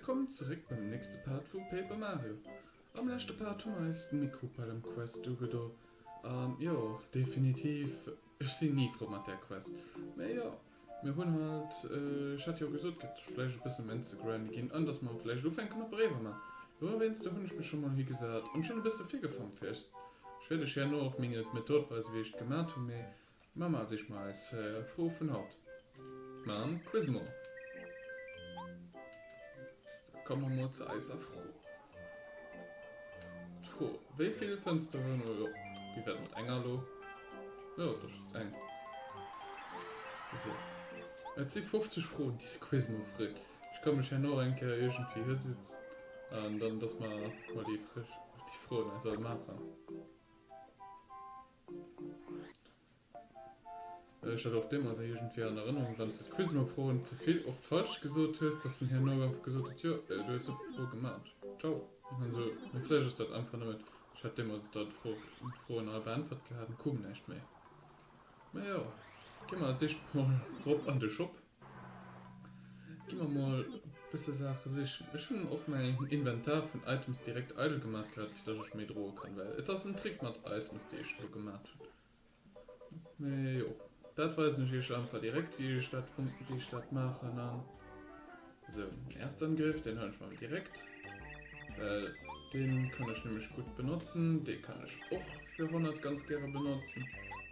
Wëllkomm zeréck beim nächste Part vu Paper Mario. Am leschte Part hu mer eis d'Mikropalem Quest ugedo an jo, definitiv, ech sinn ni frou mat där Quest. Mee jo, mir hunn halt, ech hat jo gesot, gëtt vläicht e bësse Mënze grinde ginn an dass mer vläicht ufänke mat Bréiwer man. Dowéinster hunn ech mech scho mol higesat an schonn e bësse virgeformt fir ech. Ech wäert iech herno och meng Method weisen, wéi ech et gemat hunn, mee Maache mer als éischt mol eis Fro vun haut mam Quizmo. Da komme mer mol zu eiser Fro. D'Fro, Wéi vill Fënsteren, oh jo, wéi wäert mat enger elo? Jo, et ass just eng. Esou. Et si 50 Froen, déi de Quizmo freet. Ech ka mech herno eng Kéier iergendwéi hisitzen an dann, dass mer mol déi Froen eis all maachen. Ech hat och deemools iergendwéi an Erënnerung, wann s de d'Quizmo-Froen ze vill oft falsch gesot hues, dass den herno einfach gesot huet, Jo, du hues esou vill Froe gemat. Ciao. Also, mee vläicht ass dat einfach nëmmen, ech hat deemools da d'Froen all beäntwert gehat an koum näischt méi. Mä jo, gi mer als éischt mol rop an de Shop. Gi mer mol bësse Saache sichen. Ech hunn och mäin Inventar vun Items direkt eidel gemat gehat, fir dass ech méi droe kann, well et ass en Trick mat Items, déi ech elo gemat hunn. Mee jo, dat weisen ech iech einfach direkt, wéi ech dat fun-, wéi ech dat maachen. An esou, den Erstangriff, deen huelen ech mer direkt, well dee kann ech nämlech gutt benotzen. Dee kann ech och fir 100 ganz gäre benotzen.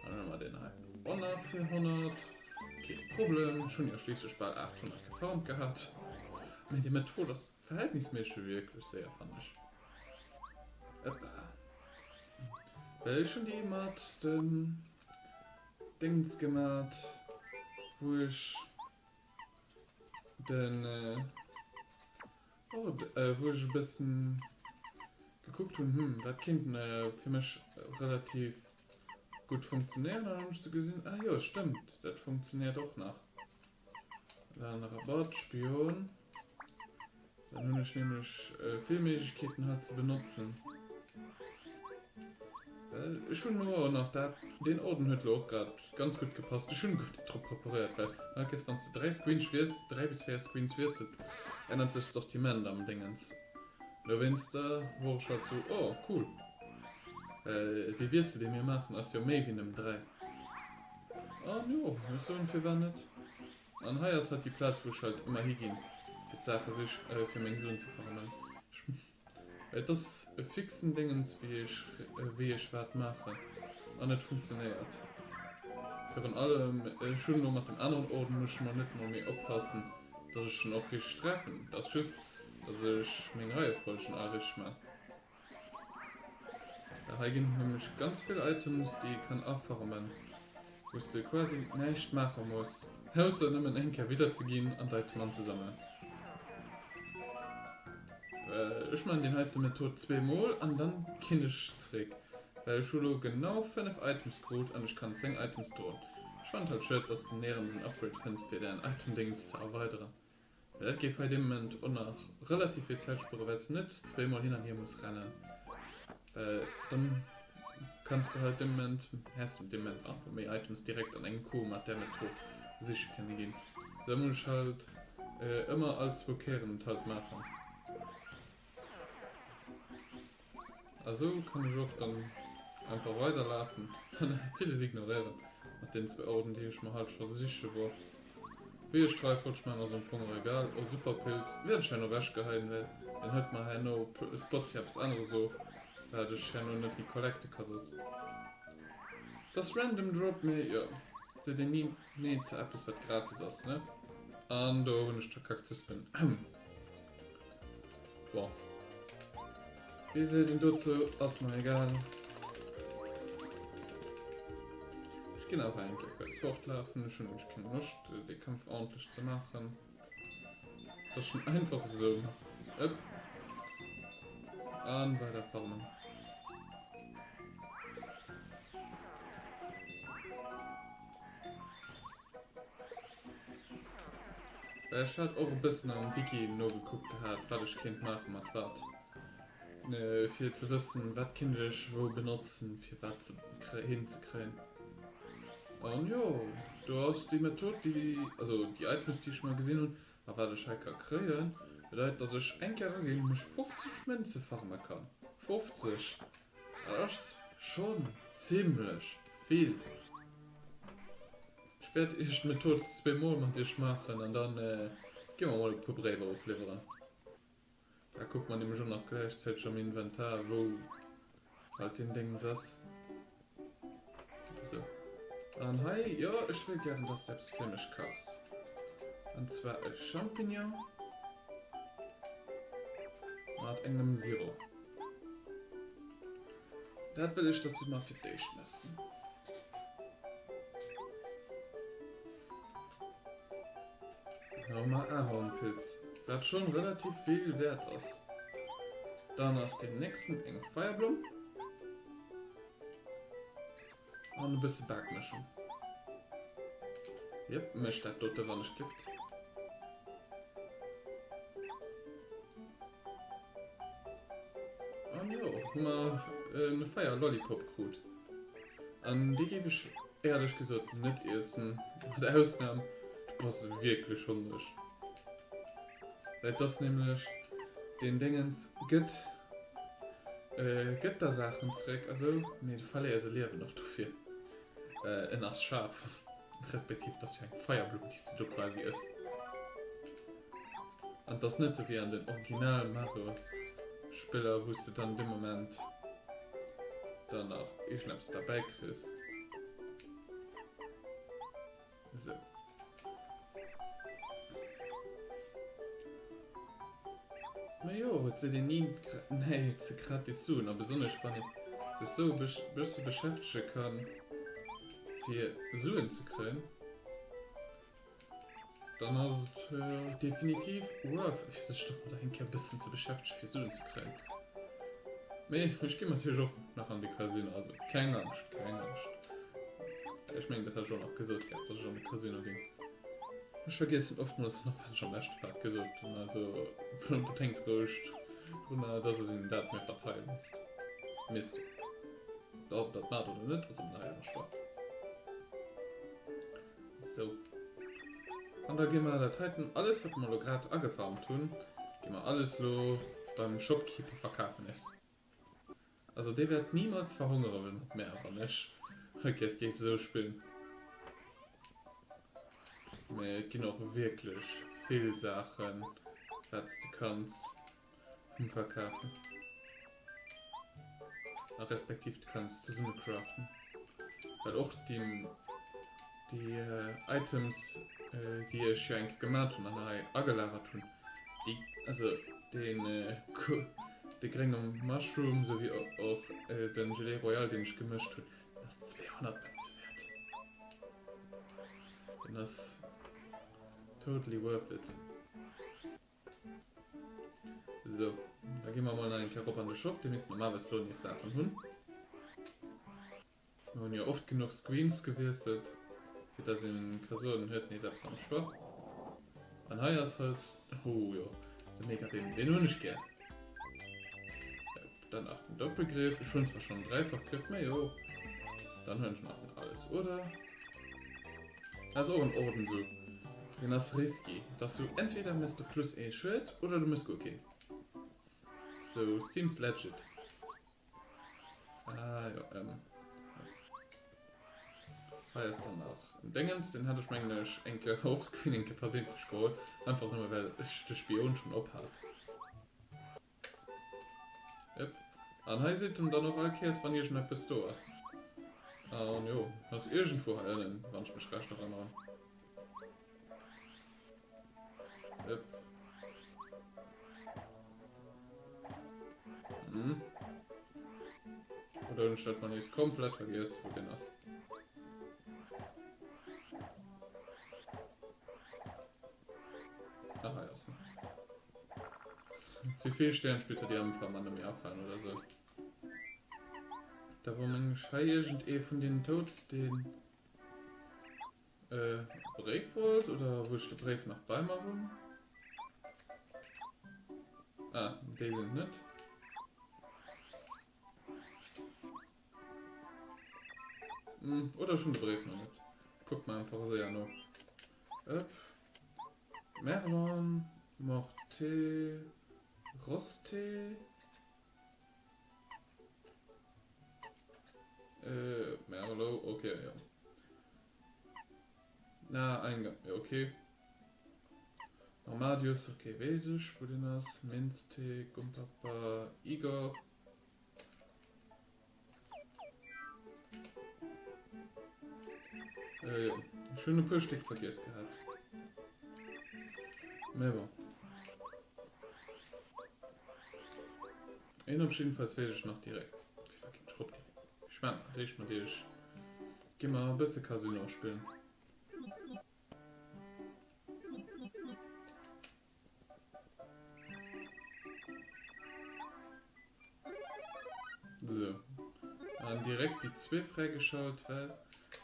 An dann hu mer deen heiten och nach fir 100. Keen Problem, ech hunn jo schliisslech bal 800 gefarmt gehat. Mee déi Method ass verhältnisméisseg wierklech séier fannen ech. Ëppa. Well ech hunn déi mat dem Dings gemat, wou ech den. Oh, wou ech e bëssen gekuckt hunn, hm, wat kéint fir mech relativ gutt funktionéieren, an dann hunn ech sou gesinn, ah jo, stëmmt, dat funktionéiert och nach. Dann Rabatt, Spion, dann hunn ech nämlech vill Méiglechkeeten halt ze benotzen. Well ech hunn elo och nach dat, deen Orden huet elo och grad ganz gutt gepasst. Ech hunn gutt drop preparéiert, well all Kéiers wann s de 3 Screens wiess, 3 bis 4 Screens wiesselt, ännert sech d'Sortiment am Déngens. Dowéinster wor ech halt sou, oh cool, well dee Wiessel dee mir maachen ass jo méi wéi nëmmen 3. An jo, ech soen firwat net. An hei ass halt déi Plaz wou ech halt ëmmer higinn fir d'Saache sich, fir meng Suen ze farmen. Et ass e fixen Déngens wéi ech wéi ech wat maachen an et funktionéiert. Virun allem ech hunn elo mat dem aneren Orden muss ech mol net mol méi oppassen dass ech en och richteg treffen. Et ass just dass ech meng Reiefolgen all richteg maan. Well hei ginn et nämlech ganz vill Items déi ee kann afarmen wou s de quasi näischt maache muss ausser nëmmen eng Kéier widder ze ginn an d'Item anzesammelen. Ech man deen heiten Method zweemol an dann gin ech zréck, well ech hu lo genau 5 Items krut an ech kann 10 Items droen. Ech fannen et halt schued dass de néierens en Upgrade fënns fir däin Itemdéngs ze erweideren, well dat géif hei dee Moment och nach relativ vill Zäit spueren, well s de net zweemol hin an hier muss rennen, well dann kanns de halt dee Moment, häss de dee Moment einfach méi Items direkt an engem Coup mat där Method siche kënne ginn. Sou muss ech halt Ëmmer all zwou Kéieren et halt maachen. A sou kann ech och dann einfach weiderlafen an villes ignoréieren mat deenen zwou Orden déi ech mer halt scho siche wor. Wéi ech d'Reifolg maan ass am Fong och egal. Oh Superpilz wäert ech herno wechgeheien, well deen hëlt mer herno e Spot fir eppes aneres of wat ech herno net méi collecte ka soss. Et ass random drop, mee jo seet een ni. Nee, ze eppes wat gratis ass, ne? An do hunn ech verkackt ze spinnen. Bon. Wéi seet een dozou? Ass mer egal. Ech ginn awer eng Kéier kuerz fortlafen. Ech hunn nämlech keng Loscht, dee Kampf ordentlech ze maachen. Dat ass schon einfach esou. Ëpp. An weider farmen. Ech hat och e bëssen am Wiki nogekuckt gehat, wat ech kéint maache mat wat, fir ze wëssen, wat kinnt ech wou benotzen, fir wat hinzekréien. An jo, do ass déi Method, déi, also déi Items, déi ech mol gesinn hunn, a wat ech hei ka kréien. Bedeit, dass ech eng Kéier eraginn an ech 50 Mënze farme kann. 50! Dat ass schonn zimlech vill. Ech wäert iech d'Method zweemol mat iech maachen an dann gi mer mol e puer Bréiwer ofliwweren. Da kucke mer nämlech och nach gläichzäiteg am Inventar, wou halt deen Déngens ass. Sou. An hei, jo, ech wëll gären, dass de eppes fir mech kachs. An zwar e Champignon mat engem Sirop. Dat wëll ech, dass du mer fir d'éischt mëss. Norma Ahornpilz, wat schon relativ vill wäert ass. Dann ass deen nächsten eng Feierblumm. An e bësse Bakmëschung. Jep, mech dat dote wann ech gift. An jo, hu mer en Feier Lollipop krut. An dee géif ech éierlech gesot net iessen, mat Ausnam du bass wierklech hongreg. Well et ass nämlech deen Déngens gëtt gëtt der Saachen zeréck a sou, mee du verléiers e Liewen och dofir. En ass schaarf, respektiv et ass jo eng Feierblumm déi s du do quasi ëss. An et ass net sou wéi an den Original Mario Spiller wou s de dann dee Moment dann nach iergendeppes derbäi kriss. Esou. Mä jo, et seet een ni nee ze gratis Suen, a besonnesch wann ee sech sou e bësse beschäftege kann fir Suen ze kréien. Dann ass et definitiv worth fir sech domadder eng Kéier e bëssen ze beschäftegen fir Suen ze kréien. Mee ech ginn natierlech och nach an de Casino, also keng Angscht, keng Angscht. Ech mengen dat hat ech och nach gesot gehat, dass ech an de Casino ginn. Ech vergiessen oftmools nach wat ech am leschte Part gesot hunn, also denkt roueg drunner, dass een dat mir verzeie misst. Misst. Ob der dat maacht oder net ass ëmmer nach äre Choix. Sou. An da gi mer dat heiten alles, wat mer elo grad agefarmt hunn, gi mer alles elo beim Shopkeeper verkafen nees. Also dee wäert nimals verhongere mat mär, wann ech allkéiers géif esou spillen. Mee et ginn och wierklech vill Saachen, wat s de kanns vum Verkafen. A respektiv du kanns zesumme craften. Well och déi, déi Items, déi ech jo eng Kéier gemat hunn an hei agelagert hunn, déi, also deen, de grénge Mushroom souwéi och den Gelée Royal, deen ech gemëscht hunn, den ass 200 Mënze wäert. Den ass totally worth it. Sou, da gi mer mol nach eng Kéier rop an de Shop. Dee misst normalerweis elo nees Saachen hunn. Mir hunn jo oft genuch Screens gewiesselt, fir dass een ka soen, en huet nees eppes am Choix. An hei ass halt, oh jo, de Megabeam, deen hunn ech gär. Dann nach den Doppelgriff. Ech hunn zwar schonn en Dräifachgriff, mä jo, dann hunn ech nach den Alles oder. Dat ass och en Orden sou. Deen ass risky. Et ass sou, entweder mëss de plus ee Schued oder du mëss guer keen. Sou, seems legit. Ah jo, ähm. Hei ass dann nach en Déngens, deen hat ech mengen ech eng Kéier offscreen eng Kéier versehentlich geholl, einfach nëmme well ech de Spion schonn op hat. Yep. An hei seet en dann och all Kéiers, wann iergendeppes do ass. An jo, ass iergendwou hei ënnen, wann ech mech recht erënneren. Yep. Hm. Oder hunn ech dat mal nees komplett vergiess, wou deen ass. Ah, hei ass en. Ze vill Sternsplitter, déi am Fall mer net méi afalen oder sou. Da wor meng ech hei iergend ee vun den Toads, deen e Bréif wollt oder wou ech de Bréif nach bei mer hunn. Ah, déi sinn et net. Hm, oder ech hunn de Bréif nach net. Kuckt mer einfach séier no. Ëpp. Merlon. Morte, Roste. Äh, Merlo, okay, jo. Na, Eingang, jo, okay. Normadius, okay, weess ech, wou deen ass. Minztee, Gumpapa, Igor. Äh, jo. Ech hunn e puer Stéck vergiess gehat. Mä bon. Een op jiddefalls weess ech nach direkt. Firwat ginn ech rop direkt? Ech maachen dat éischt mat iech. Gi mer e bësse Casino spillen. Sou. An direkt déi zwee fräigeschalt, well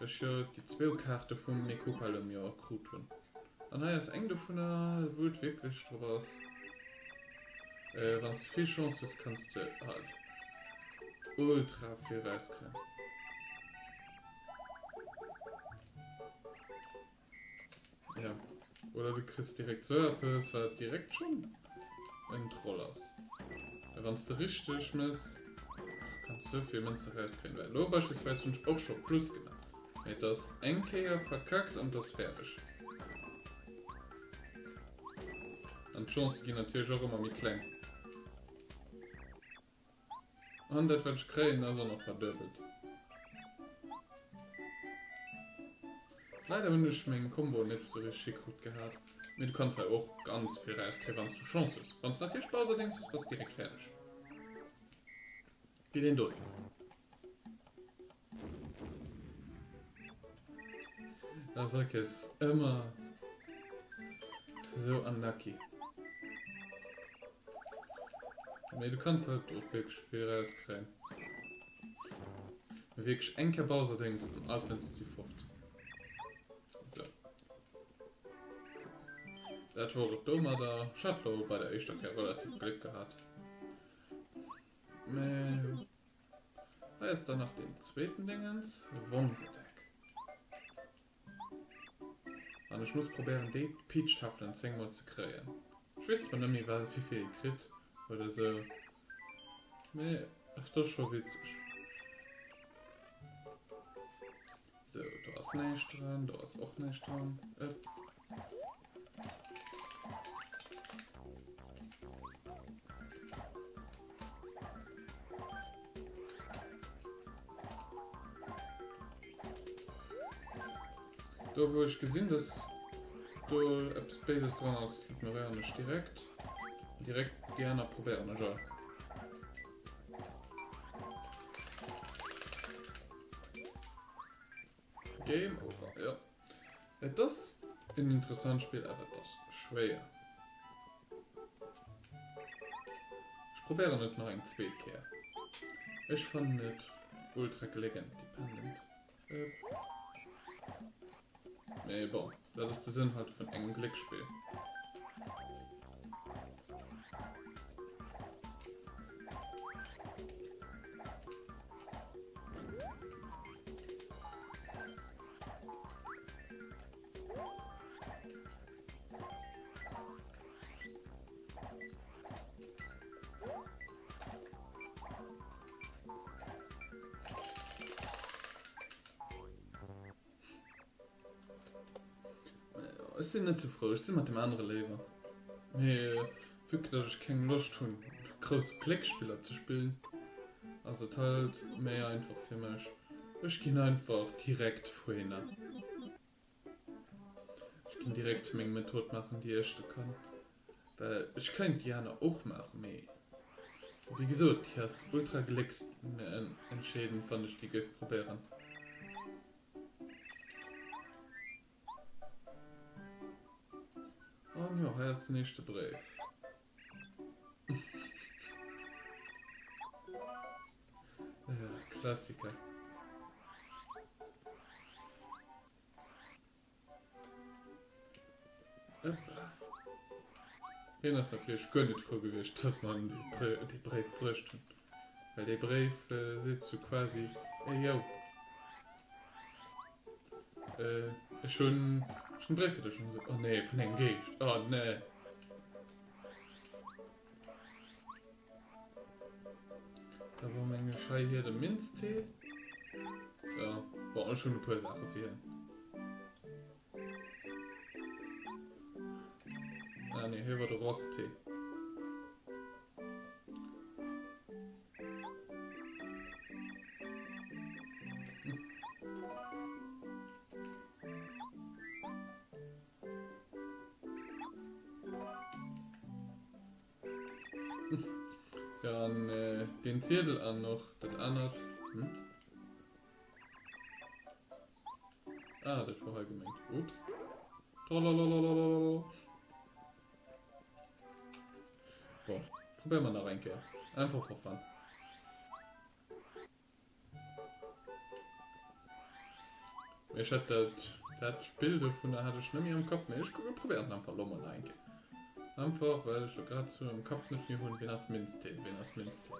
ech jo déi zwou Kaarte vum Nekopalem jo krut hunn. An hei ass eng dovunner, wou et wierklech drop ass, wann s de vill Chance hues, kanns de halt ultra vill rauskréien. Ja. Oder du kriss direkt sou eppes, wat direkt schonn en Troll ass. Well wann s de richteg mëss, kanns sou vill Mënze rauskréien. Well elo beispillsweis hunn ech och scho Plus gemaach. Mee et ass eng Kéier verkackt an et ass fäerdeg. An d'Chancë ginn natierlech och ëmmer méi kleng. An dat wat ech kréien ass och nach verduebelt. Leider hunn ech meng Combo net sou richteg hikrut gehat. Mee du kanns hei och ganz vill rauskréien wanns du Chance hues. Wanns du natierlech Bowser Dings hues bass du direkt fäerdeg. Wéi deen doten. Das ok ass ëmmer sou unlucky. Mee du kanns halt och wierklech vill rauskréien. Mee wierklech eng Kéier Bowser Dings an all d'Mënze si fort. Sou. Dat wor et domadder. Ech hat lo bei der éischter Kéier relativ Gléck gehat. Mee. Hei ass dann nach den zweeten Dingens, Won's Attack. An ech muss probéieren déi Peach-Tafelen 10 mol ze kréien. Ech weess zwar net méi wat wéivill ee kritt oder sou, mee et ass scho witzeg. Sou, do ass näischt dran, do ass och näischt dran. Ëpp. Do wou ech gesinn, dass do eppes Béises dran ass, ignoréieren ech direkt. Direkt déi aner probéieren ech all. Game over, jo. Et ass en interessant Spill, awer et ass schwéier. Ech probéieren et nach eng zweet Kéier. Ech fannen et ultra gléckendependent. Mee bon, dat ass de Sënn halt vun engem Gléckspill. Ech sinn net sou frou, ech si mat dem anere léiwer. Mee vue que dass ech keng Loscht hunn grouss Kléckspiller ze spillen, ass et halt méi einfach fir mech. Ech ginn einfach direkt dohinner. Ech ginn direkt meng Method maachen déi ech do kann. Well ech kéint déi aner och maachen, mee wéi gesot, déi ass ultra glécksentscheedend wann ech déi géif probéieren. An jo, hei ass den éischte Bréif. Klassiker. Hien ass natierlech guer net frou gewiescht, dass mer him dee Bréif bruecht hunn. Well dee Bréif seet sou quasi, Ey yo, ech hunn e Bréif fir dech. An esou, Oh nee, vun engem Geescht, oh nee. Da war mengen ech hei hier de Minztee. Ja, bon, ech hunn e puer Saache fir hien. Ah nee, hie war de Rosttee. Ja, an äh, den Ziedel an och dat anert. Hm? Ah, dat war hei gemengt. Ups. Tralalalala. Bon, probieren wir nach eng Kéier. Einfach for fun. Ech hat dat, dat Spill dovunner hat ech net méi am Kapp, mee ech kucke probéieren einfach lo mol nach eng Kéier. Einfach well ech lo grad sou am Kapp net méi hunn, ween ass Minztee, ween ass Minztee.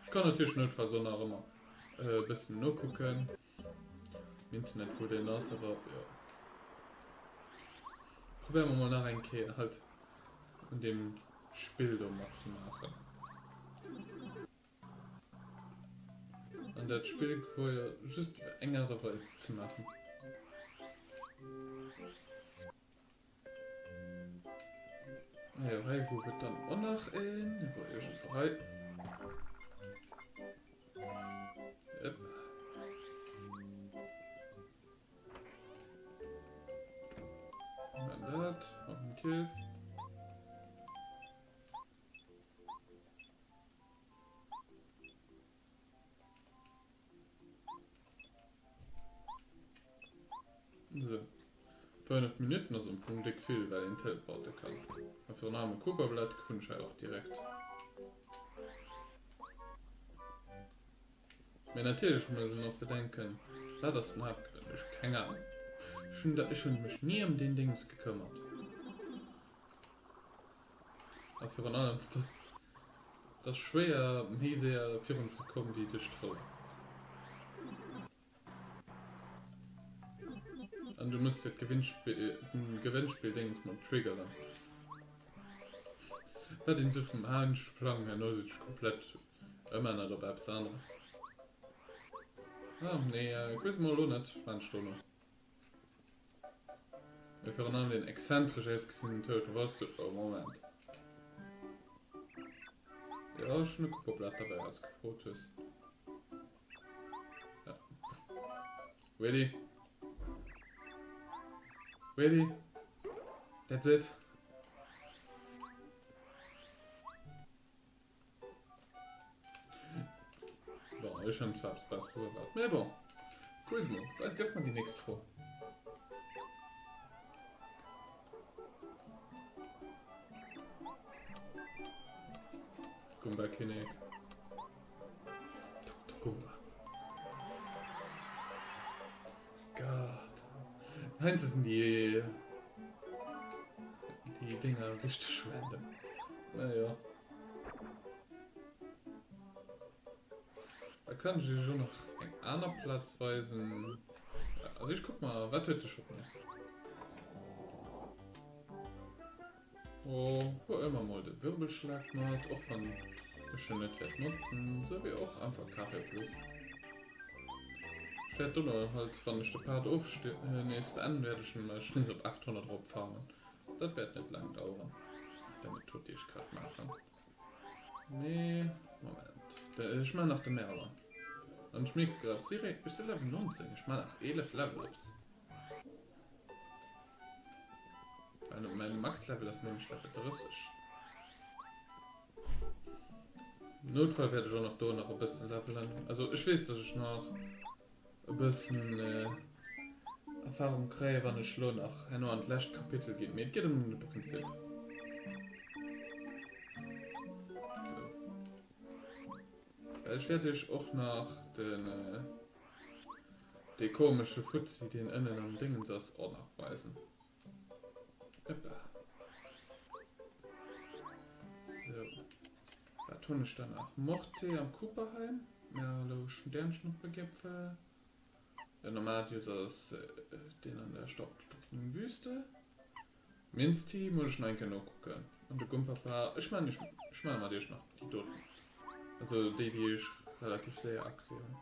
Ech kann natierlech noutfalls och nach ëmmer e bëssen nokucken am Internet wou deen ass, awer jo. Probéiere mer mol nach eng Kéier halt un deem Spill do matzemaachen. An dat Spill wor jo just iwwer eng Aart a Weis ze maachen. Ah jo, hei gouf et dann och nach een. Dee wor iergendwou hei. Ëpp. An dat, an den Kiss. So. 5 Minuten ass am Fong déck vill, well een teleporte kann. A virun allem e Koopa-Blatt hunn ech hei och direkt. Mee natierlech muss een och bedenken, wat ass den Haaptgrënn? Ech hu keng Ahnung. Ech hunn ech hunn mech ni ëm deen Déngs gekëmmert. A virun allem, dass et ass schwéier méi séier virun ze kommen wéi duerch d'Rouer. An du muss jo d'Gewinnspill-Gewënnspill-Déngens mol triggeren. Wat een esou vum Aensch Plang herno sech komplett ëmännert op eppes aneres. Ah nee, quiz mer elo net, maan ech dono. Mee virun allem deen exzentresch ausgesinnen Toad, do war ech sou, oh Moment. Jo, ech hunn e Kupperblat derbäi, wat s gefrot hues. Ja. Really? Really? That's it? Bon, ech hunn zwar eppes Besseres erwaart, mee bon. Quizmo, wat gëff mer déi nächst Fro? Goomba Kinnek. Dr. Goomba. God. Heiansdo sinn déi déi Dinger richteg random. Naja. Da kann ech iech och nach eng aner Plaz weisen. Also ech kuck mal, wat huet de Shop nees? Oh, huel mer mol de Wirbelschlag mat, och wann ech en net wäert notzen, sou wéi och einfach KP plus. Ech wäert dono halt, wann ech de Part ofsti nees beenden, wäert ech en nees op 800 erop farmen. Dat wäert net laang daueren, der Method déi ech grad maachen. Nee, Moment, ech maachen nach de Merlon. An ech mierke grad, ech si Level 19, ech maachen nach 11 Level-Ups. Well mäin Max Level ass nämlech Level 30. Im Notfall werde ich och nach do nach e bëssen levelen. Also ech weess, dass ech nach e bëssen äh, Erfahrung kréie, wann ech lo nach herno an d'lescht Kapitel ginn. Mee et geet ëm de Prinzip. So. Well ech wäert iech och nach den äh, dee komesche Fuzzi, deen ënnen am Dingens ass, och nach weisen. Ëppa. Sou. Wat hunn ech dann nach? Morte am Cooperheim. Merlo Sternsschnuppegipfel. Den Nomadius ass deen an der staubtrockenen Wüste. Minzti muss ech nach eng Kéier nokucken. An de Gumpapa, ech man, ech man mat iech nach déi doten. Also déi déi ech relativ séier Accès hunn.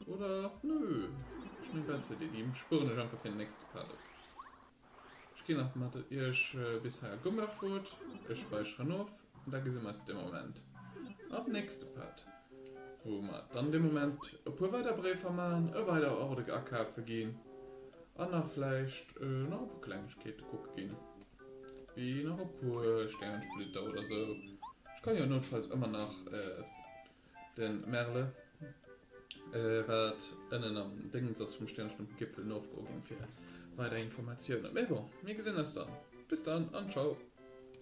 Oder nö, ech meng besser déi déi spueren ech einfach fir den nächste Part op. Ech ginn nach mat iech bis hei a Gummerfurt, ech späicheren of an da gesi mer eis dee Moment am nächste Part, wou mer dann dee Moment e puer weider Bréifer maachen, e weider Ordek akafe ginn an nach vläicht nach e puer Klengegkeete kucke ginn, wéi nach e puer Stäernsplitter oder sou. Ech kann jo noutfalls ëmmer nach Den Merle, wat ënnen am Déngens ass vum Sternschnëppengipfel, nofroe ginn fir weider Informatiounen. Mee bon, mir gesinn eis dann. Bis dann an ciao!